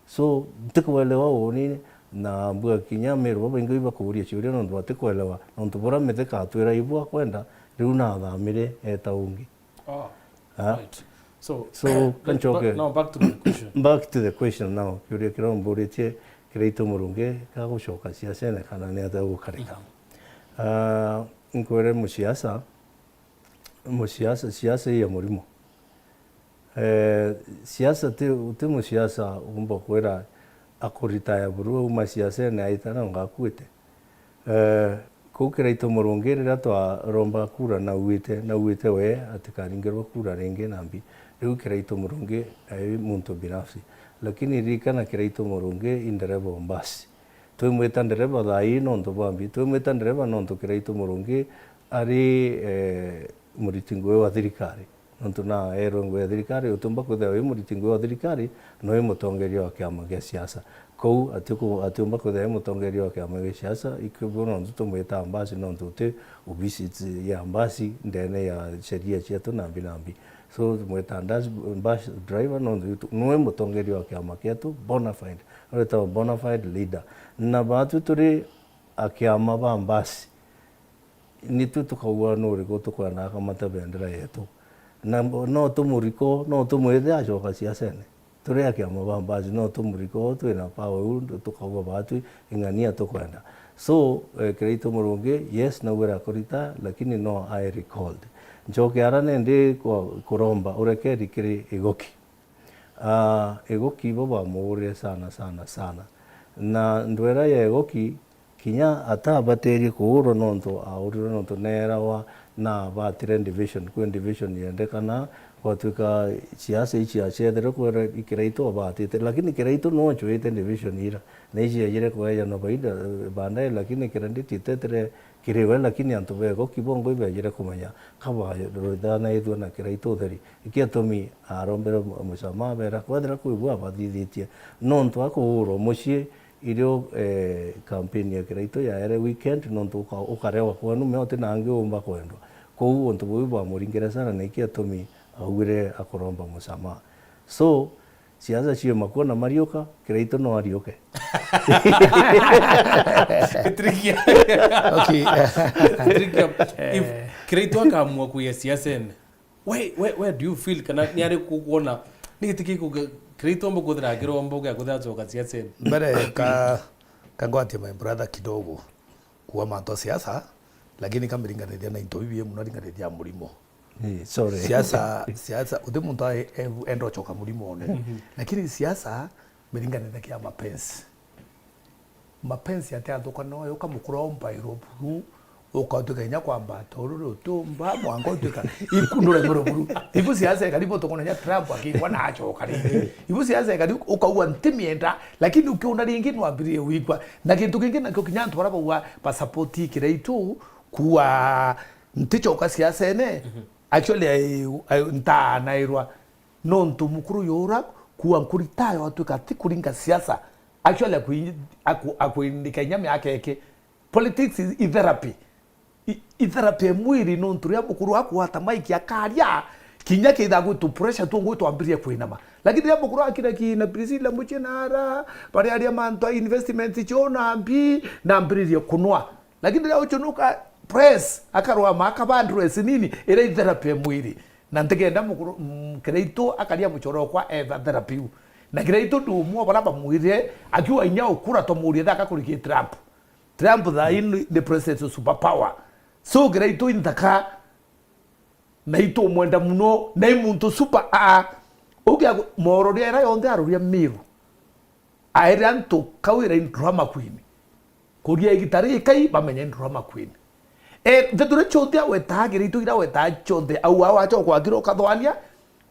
So, ntikuelewa uuni, na mbuga kinya Ameru babaingi ibakuuria ciuria nontu batikwelewa, nontu buria Mithika atwira ibu akwenda, riu nathamire eta ungi. Ah, ah, right. So, so, kanchoke. Back, no, back to the question. Back to the question now. Kiuria kiria umburitie, Kiraitu Murungi, kagucoka siasene kana ni atia gukarika? Mm. Ah, nkwire musiasa, musiasa, siasa iya murimo. Eh, siasa ti, ti musiasa umba kwira akuritaya buru auma siasene aita na ngakuite. Eh, kuu Kiraitu Murungi riria twaromba kura nauite, nauite we atikaringirwa kura ringi na mbi. Riu Kiraitu Murungi ai muntu binafsi. Lakini ririkana Kiraitu Murungi i ndereva o mbasi. Twimwita ndereva thaa ii nontu bwa mbi. Twimwita ndereva nontu Kiraitu Murungi ari, eh, muriti ngugi wa thirikari. Nontu na erwe ngugi ya thirikari, utiumba kwithirwa wi muriti ngugi wa thirikari, no wi mutongeria wa kiama gia siasa. Kou atiku-, atiumba kwithirwa wi mutongeria wa kiama gia siasa, ikio nontu tumwita mbasi, nontu uti obisi ya mbasi ndene ya sheria cietu na mbi na mbi. So, tumwita dash-, bus driver, nontu itu-, niwe mutongeria wa kiama kietu, bona fide. Uretagwa bona fide leader. Na baatwi turi a kiama ba mbasi, nitwi tukauga nuriku tukwenda akamata bendera yetu. Na no tumuriko, no tumwite acoka siasene. Turi a kiama ba mbasi, no tumuriko, twina power iu, tukauga baatwi ing'ania tukwenda. So, eh, Kiraitu Murungi, yes, naugire akurita, lakini no I recalled. Nchoke ara nendi kwa-, kuromba urekeri kiri Igoki. Ah, Igoki bo bamugurire sana, sana, sana. Na ndwera ya Igoki, kinya atabaterie kuurwa nontu aurirwe nontu neerawa na abatire division. Kwi division yendekana, gwatwika siasa ici acethere kwera i Kiraitu abatite, lakini Kiraitu no ocuite division ira. Na ici yajire kweja na baida, eh, baadaye, lakini credit itetere kiri we, lakini antu ba Igoki bongo ibejire kumenya kabaruthanaithua na Kiraitu utheri. Ikio atumi arombere mu-, musamaha, beera, kwethira kwi bu abathithitie, nontu akuurwa mucii irio, eh, campaign ya Kiraitu yaere weekend, nontu uka-, ukarewa kwenu, me uti na angi uumba kwendwa. Kou untu buu bwamuringire sana, na ikio atumi augire akuromba musamaha. So, siasa ciuma kuo na mariuka, Kiraitu no ariuke. Tricky. Okay. Tricky. If Kiraitu akaamua kuya siasene, where, where, where do you feel kana ni ari kukuona? Ni giti kiku Kiraitu omba kuthira akiromba uge akuthira acoka siasene? Mbere ka, kangwatie my brother kidogo. Kuwa mantu a siasa, lakini kamiringanithia na into bibi muno aringanithia murimo. Eh, sorry. Siasa, siasa, uti muntu a-, e-, enda ucoka murimone. Mhm. Lakini siasa, miringanithagia mapenzi. Mapenzi ati athuka no yo kamukura omba irobu, Ukatuika inya kwamba toruru tumba mwanka utuika ikundure buruburu. Ibu siasa ikari butukona inya Trump akigwa na acoka ringi. Ibu siasa ikari ukaua ntimienda, lakini ukiuna ringi nwambirie wigwa. Na kintu kingi nakio kinya antu bara baua ba support Kiraitu kuua nticoka siasene, actually, I, I, ntaanairwa nontu mukuru yura kuua nkuri tayo atuika ati kuringa siasa. Actually, akwi-, aku-, akwindika inya miaka iki. Politics is, is therapy. I, i therapy ya mwiri nontu riria mukuru akugwata maiki akaria, kinya kethira gwitu pressure tu ngwi twambirie kwinama. Lakini riria mukuru akira kina Priscilla Muchinara, bariaria mantu a investment cio na mbi, na ambiririe kunwa. Lakini riria ucunuka press, akarwama, akaba dress nini, iria i therapy ya mwiri. Na ntikenda mukuru, mm, Kiraitu akaria muchoro okwa eva therapy u. Na Kiraitu ndi umwe wa baria bamwirire, akiuga inya ukura twamurie thaka kuriki Trump. Trump thaa ii ni, ni president super power. So Kiraitu i nthaka, na itumwenda muno, na i muntu super a. Ugia mororia era yonthe aroria Miru. Aere antu kau ira i drama queen. Kuria igita rikai bamenye drama queen. E, nteto iria cionthe awetaa Kiraitu ira awetaa cionthe, au, au acha kwagira ukathwania,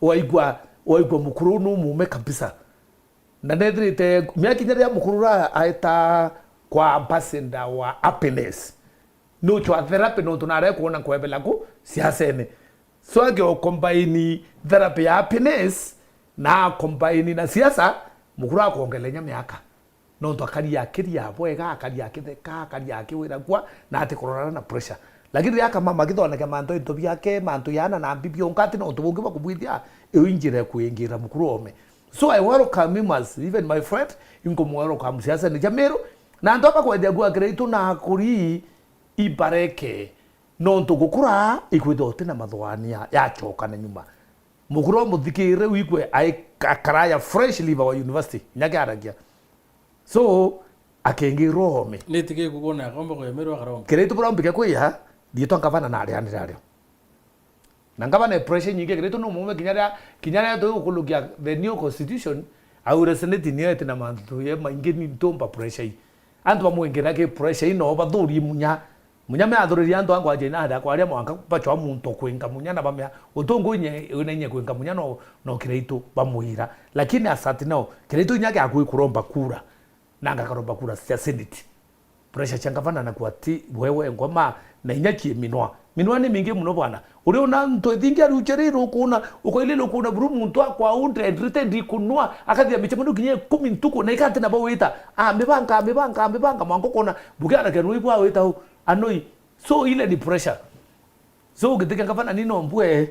waigua, waigua mukuru nu mume kabisa. Na nethirite, mia kinya riria mukuru ra aeta kwa ambassador wa happiness. Nuchwa therapy nontu nare kuona kwebela ku siasene. So age o combine therapy ya happiness na combine na siasa, mukuru akwongela inya miaka. Nontu akari akiria bwega, akari akitheka, akari akiwira kwa, na ati kurorana na pressure. Lakini riria akamama akithoneke mantu into biake, mantu yana na mbi bionka, ati na untu bungi bwa kubwithia, iu i njira ya kwingira mukuru ome. So I welcome him as even my friend, inkumwelcome siasene ja Miru, na antu aba kwethia kuakira itu na akuri ibareke, nontu gukura ikwithwa uti na mathwania yacokana nyuma. Mukuru muthikire wikwe ai akaraya fresh liver wa university, inya kiaragia. So, akengirwa ome. Nitike kugona akomba kwemerwa akaromba. Kiraitu bura mbike kwiya, riitwa ngavana na arianire ario. Na ngavana e pressure nyingi, Kiraitu no mume kinya ria, kinya ria tu ukulukia the new constitution, aure senate niyo eti na mantu ye maingi ni ntumba pressure ii. Antu bamwingira ki pressure ii no bathurie Munya. Munya meathuririe antu a ngwaja ina aria kwaria mwanka bachwa muntu kwinga Munya na bamea, utungu inye, wina inye kwinga Munya no, no Kiraitu bamwira. Lakini asati nao, Kiraitu inya kia kwi kuromba kura. Na ngakaromba kura cia senate. Pressure cia ngavana na kwati wewe ngoma na inya kie minwa. Minwa ni mingi muno bwana. Uri una ntu ithingi aruche riri ukuna, ukoilile ukuna buru muntu akwa unde ndrite ndikunwa, akathia michemano kinya ikumi ntuku na ikati na bawita. Amibanga, amibanga, amibanga, mwango kona, bukiara kerwa ibwa wita u, anoi. So ile ni pressure. So giti kia ngavana ni no mbue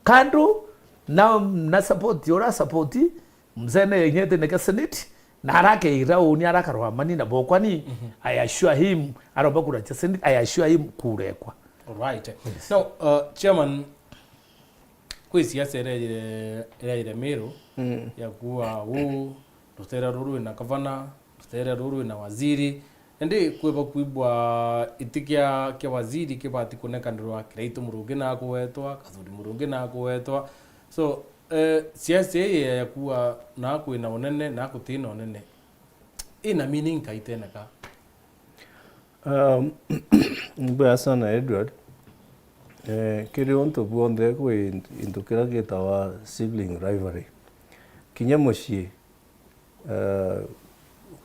kando na, na support, ura support, mzee ne inyete ne senate, na arake ira uni arakarwa mani na bokwani, I assure him, aromba kura cha senate, I assure him kurekwa. Alright. Now, uh, chairman, kwi siasa ireire, ireire Miru, ya kuwa u, rutere ruru rwina gavana, rutere ruru rwina waziri. Indi kwiba kwibwa iti kia, kia waziri kibati kunekanirwa, Kiraitu Murungi na kuwetwa, Kathuri Murungi na kuwetwa. So, eh, siasa ii ya kuwa na kwina unene na gutina unene, ina meaning ka iteneka? Um, mbwea sana Edward. Eh, kiri untu bwonthe kwi into kiria gitawa sibling rivalry. Kinya mucii, eh,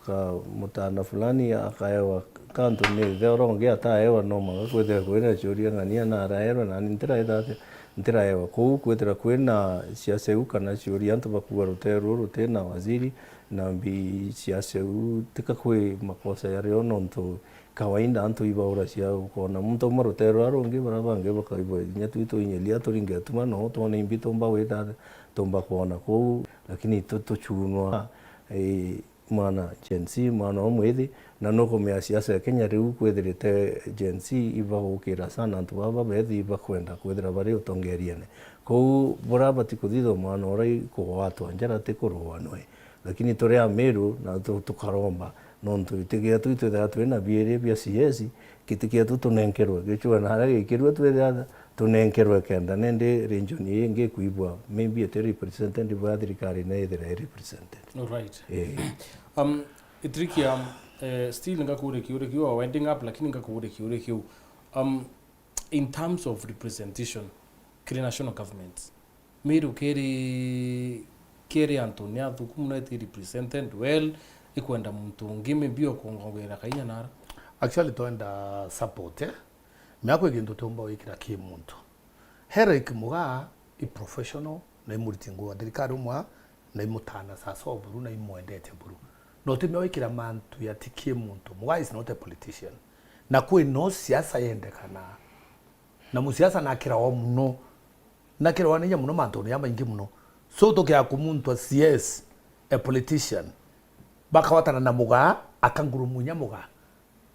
ka mutana fulani akaewa kantu ni ithe uria ungi ataewa, no mwanka kwithira kwina ciuria, ng'ania naraerwa nani ntiraitha atia, ntiraewa. Kou kwithira kwina ciaceu kana ciuria antu bakuuga rutere ruru rutina waziri, na mbi ciaceu tika kwi makosa yario nontu kawaida antu ibauracia ukona muntu auma rutere ruria rungi, baria bangi bakaigua inya twi tuinyeria turinge tuma no twone imbi tumba gwita atia, tumba kwona kou, lakini tu-, tuchunwa, eh, mwana Gen Z, mwana o mwithi, na nukumea siasa ya Kenya riu kwithirite Gen Z ibagukira sana antu baba bethi bakwenda kwithira bari utongeriene. Kou buria bati kuthithwa mwana uria ikugwatwa njara ti kurua nwe. Lakini turi Amiru na tu-, tukaromba, nontu giti gietu itwithira twi na biiri bia C S, giti gietu tunenkerwe, gichua na aria gikirue twithira tunenkerwe kenda nindi region ii ingi kwibwa maybe iti represented bwa thirikari na ithira i represented. Alright. Eh. Um, Itrikia, um, eh, still ngakuria kiuria kiu, or winding up, lakini ngakuria kiuria kiu. Um, in terms of representation, kiri national government, Meru kiri, kiri antu ni athuku mono, iti represented well, ikwenda muntu ungi maybe okongogera kainya nara. Actually, twenda support, eh? Miako i gintu tiumba gwikira ki muntu. Eric Mugaa i professional, na i muriti ngugi wa thirikari umwe, na i mutana sasa o buru, na i mwendete buru. No ti mia gwikira mantu ya ti ki muntu. Mugaa is not a politician. Na kwi no siasa yendekanaa. Na musiasa nakirawa muno. Nakirawa na inya muno mantuni jamaingi muno. So tukia kumuntu a C S, a politician, bakawatana na Mugaa, akangurumu inya Mugaa.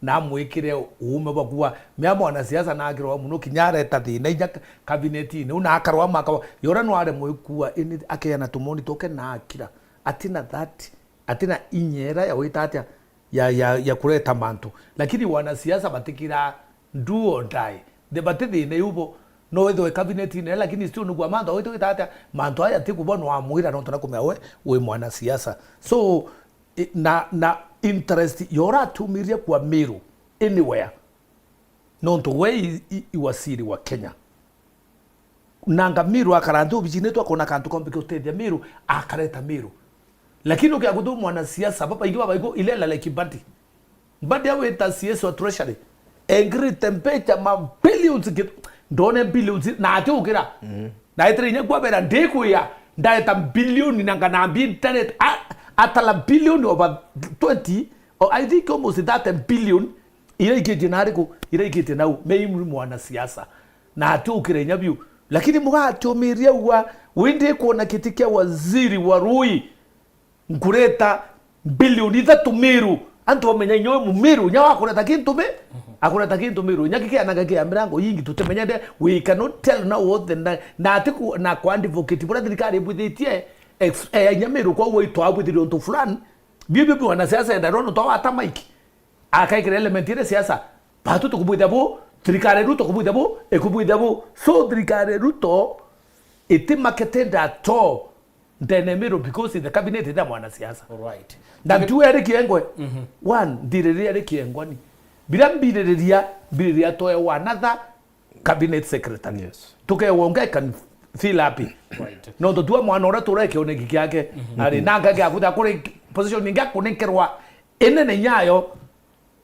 Na amwikire uume bwa kuuga, mea mwanasiasa nakirwa muno, kinya areta thina inya ka-, kabinetine, u na akarwa makawa, yora no aremwe kuuga, ini akeana tumoni tuke na akira. Atina that, atina inya ira ya gwita atia, ya, ya, ya kureta mantu. Lakini wanasiasa batikiraa do or die. The, bati thina iu bo, no withwe kabinetine, lakini still nugwa mantu awite gwita atia, mantu aya ti kubonwa amwira nontu na kumea we wi mwanasiasa. So, i-, na, na interest yora atumirie kwa Meru anywhere. Nontu we i, i, i waziri wa Kenya. Nanga Meru akara nthi obicine tu akona kantu kombe kiutethia Meru, akareta Meru. Lakini ukia kuthu mwanasiasa, babaingi babaiku ilela like Mbadi. Mbadi awita C S wa treasury. Engirite mbecha ma billions ki-, ndone billions na ati ukira. Mm. Na etire inya kwabera ndikwia, ndaeta billion na ngana mbi internet, a-, atala billion over twenty, or I think almost thirty billion, ira ikitie na ariku, ira ikitie nau, me imwe mwanasiasa. Na ati ukira inya biu. Lakini Mugaa atiumirie ua, windi kwona kiti kia waziri wa rui. Nkureta bilioni ithatu Meru. Antu bamenya inya we Mumeru, inya wakureta kintu mi-, akureta kintu Meru. Inya gikianaga kia mirango yingi tutimenyete, we cannot tell now what the na, na ati ku, na kwa advocate buria thirikari ibwithitie, ex-, eh, inya Meru kwa uwe itwa abwithirie untu fulani. Bio bio bio wanasiasa enda rono twa wata Mike. Akaikira element ire siasa. Batu tukubwithia bu, thirikari Ruto kubwithia bu, ikubwithia bu. So thirikari Ruto iti marketed at all. Ndene Meru because the cabinet ita mwanasiasa. Alright. Na tu eri kiengwe. Mhm. One, ndiririria ri kiengwani. Bila mbiririria, mbiririria toe another cabinet secretary. Yes. Tukewonga can feel happy. Right. No tutua mwana uria tura kioneki kiake. Mhm. Ari nanga kia kutha kuri position ingi akunekerwa inene nyayo.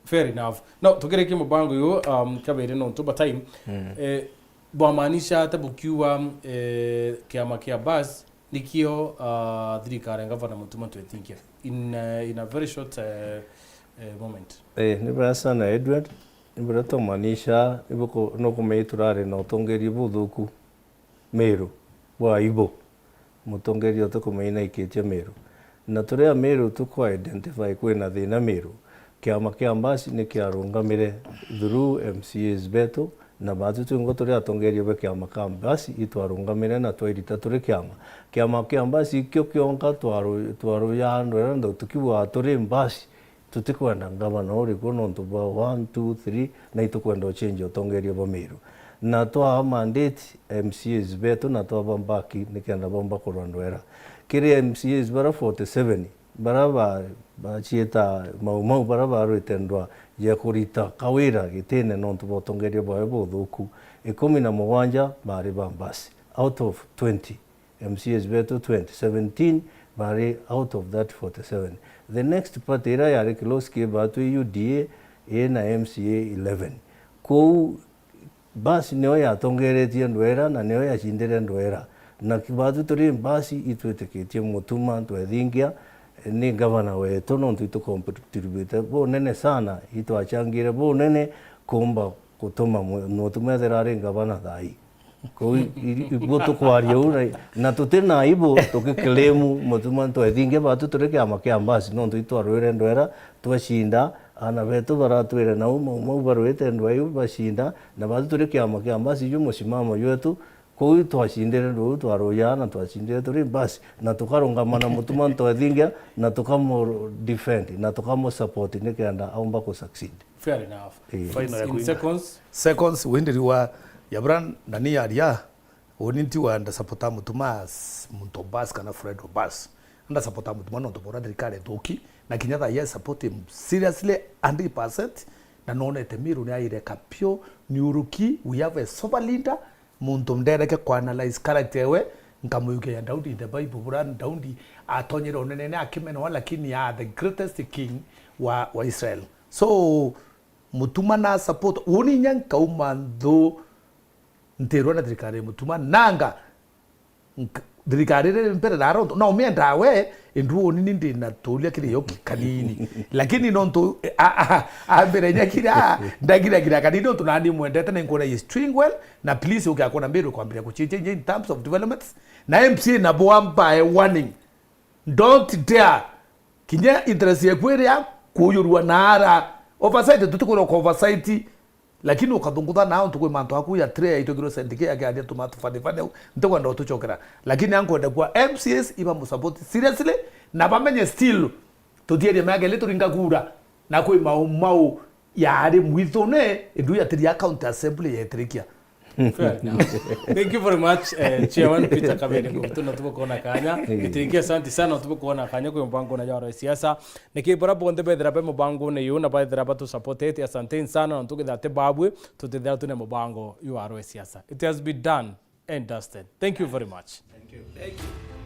Fair enough. No, tukirikie mubango uyu, um, kabere nontu ba time. Mm. Eh, bwamaanisha ata bukiuga, eh, kiama kia Bus nikio, uh, thirikari ya Gavana Mutuma Ntwethinkia in, uh, in a very short, uh, uh, moment? Eh, ni bwega sana Edward. Ni buria twamaanisha, ni buku-, nukumenya turari na utongeria buthuku. Meru bwa ibo, mutongeria utikumenya naikitie Meru. Na turi a Meru tuku identify kwina thina Meru. Kiama kia Mbasi ni kiarungamire through M C As betu, na batu twingwa turi atongeria ba kiama kia Mbasi itwarungamire na twairita turi kiama. Kiama kia Mbasi ikio kionka twaru-, twaruya andu aria ntho tukiuga turi Mbasi. Tutikwenda ngavana urikwo nontu bwa one, two, three, na itukwenda uchenji utongeria bwa Meru. Na twaa mandate M C As betu na twaba mbaki nikenda bomba kurwa ndwera. Kiri M C As bara forty seven, bara ba, bacieta Mau Mau, bara barwite ndwa ya kurita kawira gitine nontu bwa utongeria bwawe buthuku, ikumi na mugwanja bari ba Mbasi out of twenty. M C As betu twenty, seventeen bari out of that forty-seven. The next party iria yari close ki batu i U D A, ina M C A eleven. Kou Bus nio yatongeretie ndwera na nio yacindire ndwera. Na ki-, batu turi Bus itwitikitie Mutuma Ntwethingia ni gavana wetu, nontu itucontribute bunene sana, itwachangire bunene kumba gutuma mu-, Mutuma ethira ari gavana thaa ii. Kou i-, i-, ibuo tukwaria uu na, na tuti na aibu tukiclaim Mutuma Ntwethingia batu turi kiama kia Mbasi, nontu itwarwire ndwera, twacinda, ana betu baratwire nau, Mau Mau barwite ndwera iu bacinda, na batu turi kiama kia Mbasi, ju musimamo jwetu, kou twacindire ndwera iu twaruya na twacindire turi Mbasi, na tukarungama na Mutuma Ntwethingia, na tukamu defend, na tukamu support nikenda aumba ku succeed. Fair enough. Eh. Final ya in kuinga. Seconds. Seconds, windiri wa Yabran, nani aria? Uni ntiwa ndasapota Mutuma as muntu o Bus kana friend o Bus. Ndasapota Mutuma nontu bora thirikari ithuki, na kinya thaa ii I support him seriously hundred percent. Na nonete Miru ni aireka pio, ni uruki, we have a sober leader, muntu ndereke ku analyze character ewe, nkamuyukia ya Daudi in the Bible, bura Daudi atonyere unenene akimenwa, lakini are the greatest king wa, wa Israel. So, Mutuma na support, uni nya nkauma nthu ntirwa na thirikari ya Mutuma, nanga nk-, thirikari iri mbere na aronto, na umiendaa we, indu uni ni ndi na tuuria kiri yo ki-, kanini. Lakini nontu, a, a, a, ambere nyakira, ndagiragira kanini nontu nani mwendete na nkuona he is doing well, na please uke akona Miru kwambiria kuchinja in terms of developments, na M C A nabo ambae warning. Don't dare. Kinya interest yaku iria kuyurua na ara. Oversight, tutikwira uka oversight, lakini ukathungutha na antu kwi mantu aku ya tray aitwikirwe sentike akiaria tu matu funny funny au, ntikwenda utuchokera. Lakini ankwenda kwa M C As iba mu support seriously, na bamenye still, tutierie miaka ili turinga kura, na kwi mau mau yaari mwithune, indu yatiria county assembly yetirikia. Fair enough. Thank you very much, eh, Chairman Peter Kabere Ngugitu, na tubukuona kanya. Gitiri kia asante sana, tubukuona kanya kwi mubango na jwa siasa. Niki bara bonthe bethira be mubango ne yu na bethira batu supportete, asanteni sana, na tukitha ati babwe, tutithira tune mubango yu wa siasa. It has been done and dusted. Thank you very much. Thank you. Thank you.